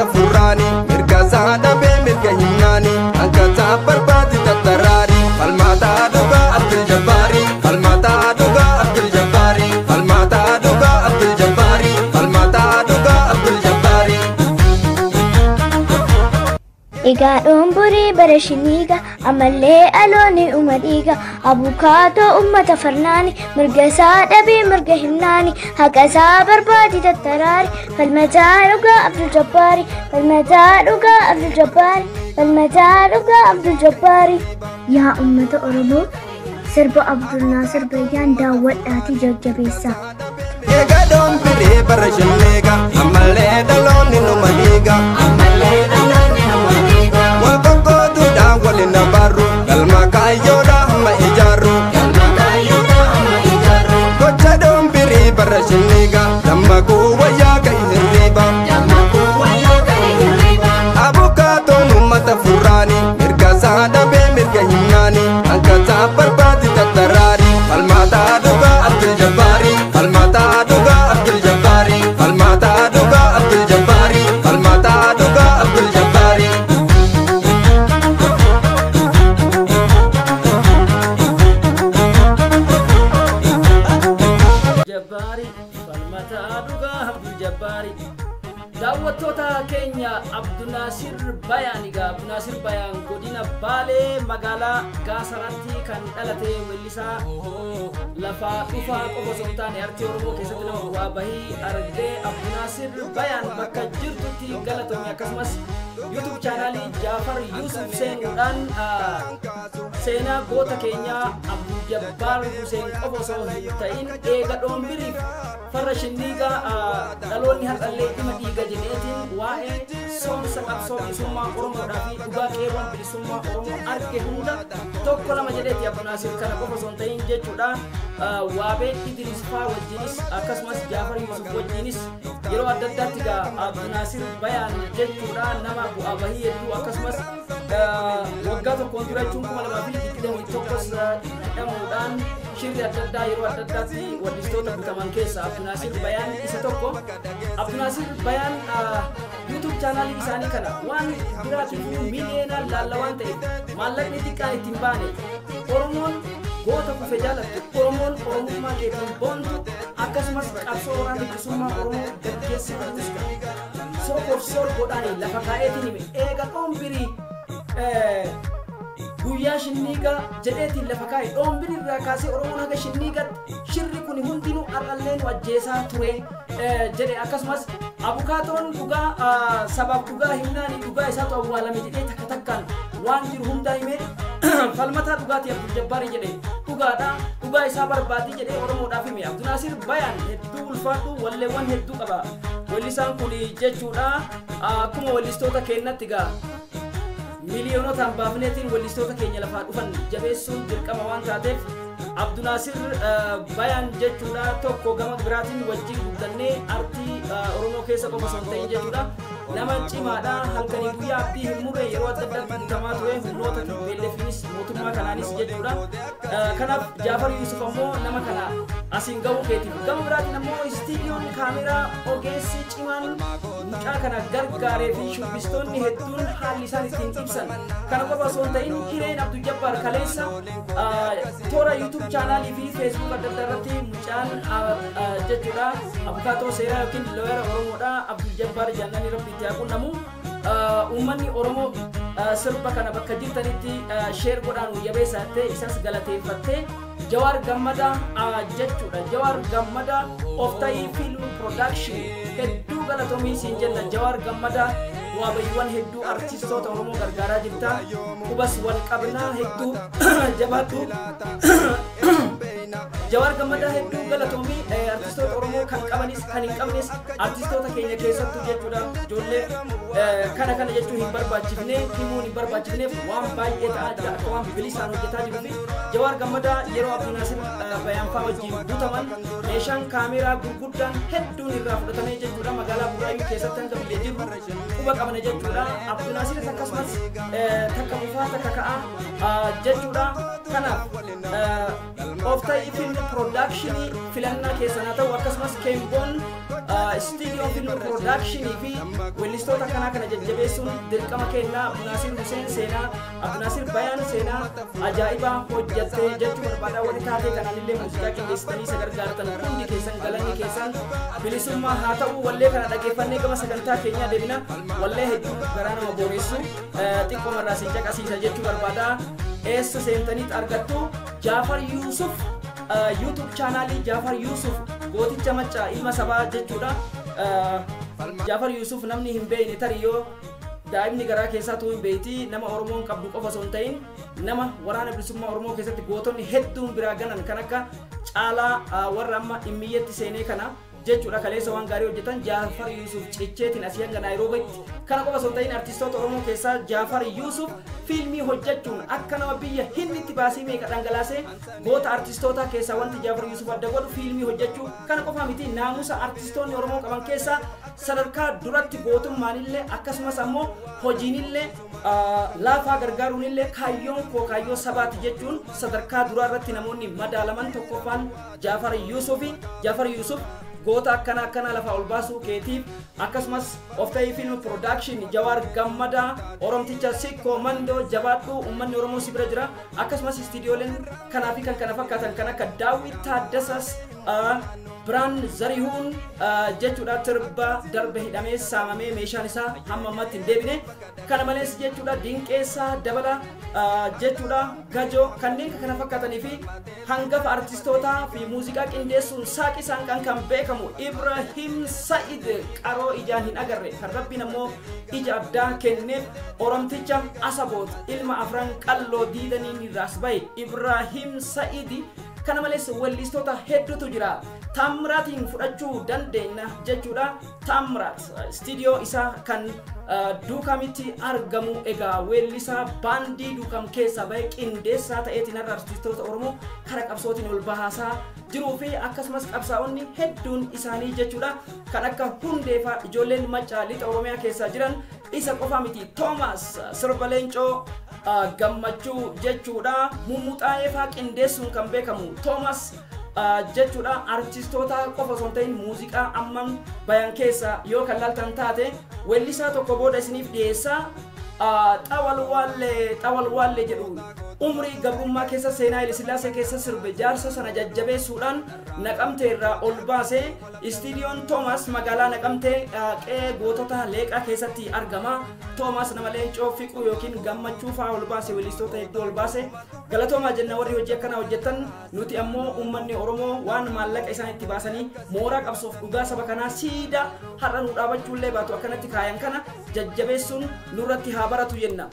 Uummata furraani mirga isaa dhabee mirga himnaani hanqataa barbaadi tattaraari falmaataa dhugaa Abdul Jabbaari falmaataa dhugaa Abdul Jabbaari falmaataa dhugaa Abdul Jabbaari falmaataa dhugaa Abdul Jabbaari. Egaa dhomburii bara shiniiga ammallee aloonni uma dhiiga abukaatoo ummata farnaani mirga isaa dhabee mirga himnaani haqa isaa barbaadi tattaraari falmataa dhugaa Abdul Jabbaari falmataa dhugaa Abdul Jabbaari falmataa dhugaa Abdul Jabbaari. Yaa ummata Oromoo, sirba Abdul Naasir Bayyaan daawwadhaatii jajjabeessaa. Egaa dhombirii bara shiniiga ammallee dhaloonni numa dhiiga wal qoqqooduudhaan waliin abaarru galma kaayyoodhaa hamma ijaarru gocha dhombirii bara shiniiga dammaquu wayyaa ka'i hirriiba abukaatoon uummata furraani mirga isaa dhabee mirga himnaani hanqataa barbaadi tattaraari falmaataa dhugaa Abdul Jabbaari falmaataa dhugaa Abdul Jabbaari falmaataa dhugaa Abdul Jabbaari falmaataa dhugaa Abdul Jabbaari. Jabbaari falmataa dhugaa Abdul Jabbaari. Daawwattoota keenya, Abdunaasir Bayaan egaa Abdunaasir Bayaan godina Baalee magaalaa Gaasaraatti kan dhalate, weellisaa lafaa dhufaa qofa osoo hin taane artii Oromoo keessatti nama bu'aa bahii argee. Abdunaasir Bayaan, bakka jirtutti galatoomi. Akkasumas YouTube chaanaalii Jaafar Yusuf seenuudhaan seenaa goota keenyaa Abdul Jabbaar Hussein qofa osoo hin ta'in eega dhoombiriif farra shinniigaa dhaloonni har'allee dhima dhiiga jedheetiin waa'ee soomsa qabsoo bilisummaa Oromoodhaa fi dhugaa qeerroon bilisummaa Oromoo arge hunda tokko lama jedheeti. Abdunaasir kana qofa osoo hin ta'in jechuudha, Waabee Idris faa wajjinis akkasumas Jaafar Yusuf wajjinis yeroo adda addaatti gaa Abdunaasir Bayaan jechuudha nama bu'aa bahii hedduu, akkasumas waggaa tokkoon dura jechuun 2021 hidhamuudhaan shirri adda addaa yeroo adda addaatti wallistoota butaman keessa Abdunaasir Bayaan isa tokko. Abdunaasir Bayaan YouTube chaanaalii isaanii kana waan biraatiif miiliyoonaan laalla waan ta'eef maallaqni xiqqaan ittiin baane. Oromoon goota kufe jaalattu, Oromoon Oromummaa keetiin boontu, akkasumas qabsoo waraana bilisummaa Oromoo gaggeessaa jirus sookoof soorgoodhaan lafa kaa'eetiin hime. Eega dhoombirii guyyaa shinniigaa jedheetiin lafa kaa'e, dhoombirii irraa kaasee Oromoon haga shinniigatti shirri kun hundinuu har'allee nu ajjeesaa ture jedhe. Akkasumas abukaatoon dhugaa sabaaf dhugaa himnaani dhugaa isaatu awwaalame jedhee takka takkaan waan jiru hundaa hime. Falmataa dhugaatii Abdul Jabbaarii jedhe, dhugaadha, dhugaa isaa barbaadii jedhee Oromoodhaaf hime. Abdunaasir Bayaan hedduu ulfaadhu, walleewwan hedduu qaba wellisaan kun jechuudha. Akkuma wellistoota keenyatti gaa miiliyoonotaan baafneetiin wellistoota keenya lafaa dhufan jabeessuun dirqama waan taateef Abdunaasir Bayaan jechuudha tokko gama biraatiin wajjin guddannee artii Oromoo keessa qofa osoo hin ta'in jechuudha nama cimaadha. Halkanii guyyaa abdii hin murre, yeroo adda addaatti butamaa ture humnoota TPLFinis mootummaa kanaanis jechuudha. Kanaaf Jaafar Yusuf ammoo nama kana asiin gahuu keetiif, gama biraatiin ammoo istiidiyoon kaameraa ogeessi cimaan mucaa kana gargaaree fi shubbistoonni hedduun haalli isaan ittiin ibsan kana qofa osoo hin ta'in hireen Abdul Jabbaar kaleessa toora YouTube chaanaalii fi Facebook adda addaa irratti mucaan jechuudha abukaatoo seeraa yookiin looyera Oromoodha Abdul Jabbaar jaalladhanii rabbi itti haa qunnamu. Uummanni Oromoo sirba kana bakka jirtanitti share godhaan jabeessattee isas galateeffattee. Jawaar Gammadaa jechuudha. Jawaar Gammadaa of ta'ii film production, hedduu galatoomii siin jenna. Jawaar Gammadaa, waabayyiiwwan hedduu artistoota Oromoo gargaaraa jirta. Qubas wal qabnaa, hedduu jabaadhu. Jawaar Gammadaa, hedduu galatoomii. Artistoota Oromoo kan qabanis kan hin qabnes, artistoota keenya keessattuu jechuudha ijoollee kana kana jechuu hin barbaachifne, himuun hin barbaachifneef waan baay'ee ta'aa jira, akka waan bilisaan hojjetaa jiruu fi Jawaar Gammadaa yeroo Abdunaasir Bayaanfaa wajjin butaman meeshaan kaameraa gurguddaan hedduun irraa fudhatamee jechuudha magaalaa Buraayyuu keessatti hanga biyya jirru quba qabna jechuudha. Abdunaasiris akkasumas takka bufaa takka ka'aa jechuudha. Kanaaf of ta'ii film production filannaa keessan haa ta'u, akkasumas Keemboon Studio Film Production fi weellistoota kanaa kana jajjabeessuun dirqama kennaa. Abdunaasir Hussein seenaa, Abdunaasir Bayaan seenaa ajaa'ibaa hojjattee jechuu barbaada. Warri taatee kanaan illee muuziqaa qindeessitanii isa gargaartan hundi keessan galanni keessan bilisummaa haa ta'u. Wallee kana dhageeffannee gama sagantaa keenyaa deebina. Wallee hedduu garaa nama booressu xiqqoo marraa siin caqasiisa jechuu barbaada. Eessa seentaniit argattu? Jaafar Yuusuf YouTube chaanaalii Jaafar Yuusuf, gooticha Maccaa, ilma sabaa jechuudha. Jaafar Yuusuf namni hin beekne tarii yoo daa'imni garaa keessaa ta'uu hin beeyti. Nama Oromoon qabdu qofa osoo hin ta'in, nama Waraana Bilisummaa Oromoo keessatti gootonni hedduun biraa ganan kan akka Caalaa warra amma Immiyyeetti seenee kana jechuudha, kaleessa waan gaarii hojjetan Jaafar Yuusuf cicheetiin asii hanga Naayiroobitti. Kana qofa osoo hin ta'in, artistoota Oromoo keessaa Jaafar Yuusuf fiilmii hojjechuun akka nama biyya Hinditti baasii meeqa dhangalaasee goota artistoota keessaa wanti Jaafar Yuusuf adda godhu fiilmii hojjechuu kana qofa miti. Naamusa artistoonni Oromoo qaban keessaa sadarkaa duratti gootummaanillee, akkasumas ammoo hojiinillee, laafaa gargaaruunillee, kaayyoon koo kaayyoo sabaati jechuun sadarkaa duraa irratti namoonni madaalaman tokkoffaan Jaafar Yuusufi. Jaafar Yuusuf goota akkana akkana lafa ol baasuu keetiif, akkasumas of ta'ii Film Production, Jawaar Gammadaa, Oromticha Sikkoo Mandoo, jabaadhu, uummanni Oromoo si bira jira. Akkasumas istiidiyooleen kanaa fi kan kana fakkaatan kan akka Daawit Taaddasas, Biraan Zarihuun jechuudha, tirba darbe hidhamee saamamee meeshaan isaa hamma ammatti hin deebine. Kana malees jechuudha, Dinqeessaa Dabala jechuudha, Gajoo, kanneen kana fakkaatanii fi hangafa artistootaa fi muuziqaa qindeessuun saaqi saanqaan kan beekamu Ibrahim Sa'id, qaroo ijaan hin agarre kan Rabbiin ammoo ija addaa kenneef, Oromticha Asaboot, ilma Afran Qalloo diidaniin irraas bahe Ibrahim Sa'idi. Kana malees weellistoota hedduutu jira. Taammiraatiin fudhachuu dandeenya jechuudha. Taamiraat istiidiyoo isaa kan Duukamitti argamu, egaa weellisaa baandii Duukam keessaa bahe qindeessaa ta'eetiin har'a artistoota Oromoo kara qabsootiin ol bahaasaa jiruu fi akkasumas qabsaa'onni hedduun isaanii jechuudha kan akka Hundeefaa, ijoolleen Maccaa lixa Oromiyaa keessaa jiran. Isa qofa miti, Toomaas sirba Leencoo Gammachuu jechuudha mummuxaa'eefaa qindeessuun kan beekamu Toomas jechuudha. Artistoota qofa osoo hin ta'in, muuziqaa amman bayan keessa yoo kan laaltan taate, weellisaa tokko booda isiniif dhiyeessaa, Xawalwaallee Xawalwaallee jedhu, umrii gabrummaa keessa seenaa Hayilasillaasee keessa sirbe, jaarsa sana jajjabeessuudhaan Naqamtee irraa ol baase. Istiidiyoon Toomas magaalaa Naqamtee qe'ee gootota Leeqaa keessatti argama. Toomas nama Leencoo Fiquu yookiin Gammachuu fa'aa ol baase, weellistoota hedduu ol baase. Galatoomaa jenna warri hojii akkanaa hojjettan. Nuti ammoo uummanni Oromoo waan maallaqa isaan itti baasanii mooraa qabsoof dhugaa saba kanaa siidaa har'a nu dhaabachuullee baatu akkanatti kaayan kana jajjabeessuun nurratti haa baratu jenna.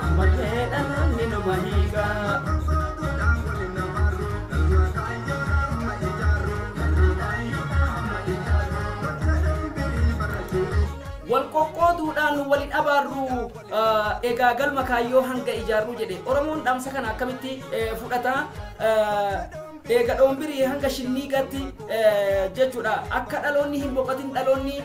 Ammallee dhaloonni numa hiikaa. Wal qoqqooduudhaan walin abaarru, egaa galma kaayyoo hanga ijaarru jedhe Oromoon. Dhaamsa kana akkamitti fudhata? Eega Dhoombirii hanga Shinniigatti jechuudha, akka dhaloonni hin boqotin, dhaloonni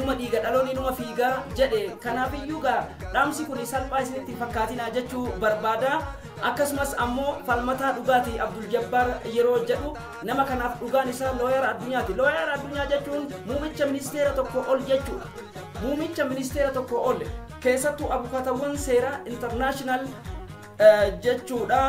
numa dhiiga, dhaloonni numa fiigaa jedhe. Kanaafiyyuu gaa dhaamsi kun salphaa isinitti fakkaatinaa jechuu barbaada. Akkasumas ammoo falmataa dhugaatii Abdul Jabbaar yeroo jedhu, nama kanaaf dhugaan isaa looyara addunyaati. Looyara addunyaa jechuun muumicha ministeera tokko ol jechuudha. Muumicha ministeera tokko ol, keessattuu abukaatawwan seeraa international jechuudha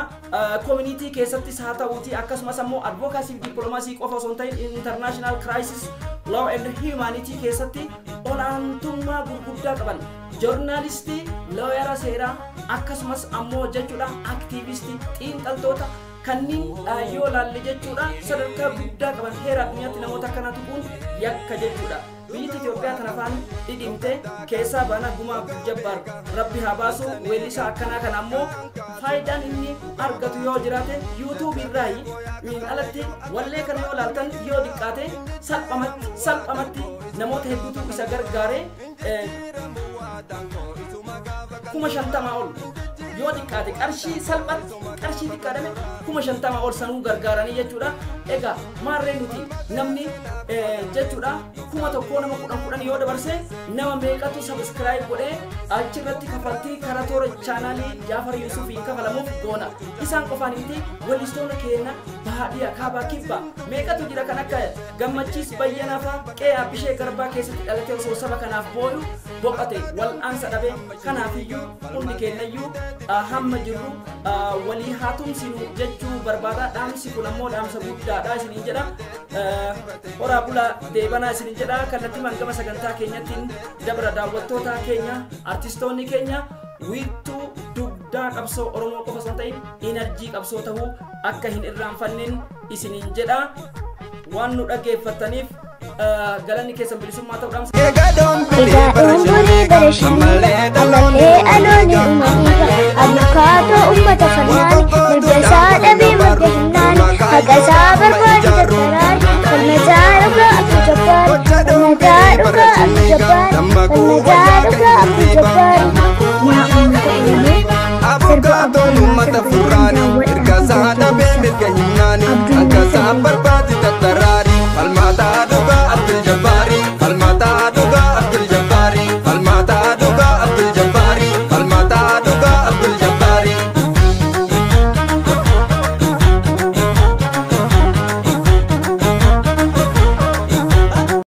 community keessattis haa ta'uuti, akkasumas ammoo advocacy fi dippiloomaasii qofa osoo hin ta'in, international crisis law and humanity keessatti olaantummaa gurguddaa qaban, joornaalistii, looyara seeraa, akkasumas ammoo jechuudha aktiivistii, xiinxaltoota kanneen yoo laalle jechuudha sadarkaa guddaa qaban. Heera addunyaatti namoota akkanaa tuquun yakka jechuudha. Biyyi Itoophiyaa tana afaan dhidhimte keessaa baana. Gumaa Abdul Jabbaar rabbi haa baasu. Weellisaa akkanaa kana ammoo faayidaan inni argatu yoo jiraate YouTube irraayi alatti wallee kana yoo laaltan, yoo diqqaate salphamatti salphamatti namoota hedduutu isa gargaare. 50,000 ol yoo xiqqaate, qarshii salphatti, qarshii xiqqaadhame 50,000 ol sanuu gargaaranii jechuudha. Egaa maarree nuti namni jechuudha 1,000 nama 10 10 yoo dabarse, nama meeqatu subscribe godhee achirratti kafaltii karaa toora chaanaalii Jaafar Yuusufiin kafalamuuf goona. Isaan qofaan miti, wallistoota keenya baadiyyaa, kaabaa, kibbaa meeqatu jira, kan akka Gammachiis Bayyanaa fa'aa, qe'ee Abbishee Garbaa keessatti dhalatee osoo saba kanaaf booyu boqate, wal'aansa dhabe. Kanaafiyyuu hundi keenyayyuu hamma jirru walii haa tumsinu jechuu barbaada. Dhaamsi kun ammoo dhaamsa guddaadha isiniin jedha. Horaa bulaa, deebanaa isiniin jedha. Kallattii gama sagantaa keenyattiin dabra. Daawwattoota keenya, artistoonni keenya wiirtuu dugdaa qabsoo Oromoo qofa osoo hin ta'in inarjii qabsoo ta'uu akka hin irraanfanneen isiniin jedha. Waan nu dhaggeeffattaniif galanni keessan bilisummaa ta'uudhaan. Egaa Egaa dhoombilee dhoombolee bara shiniiga ammallee alooni uma dhiiga.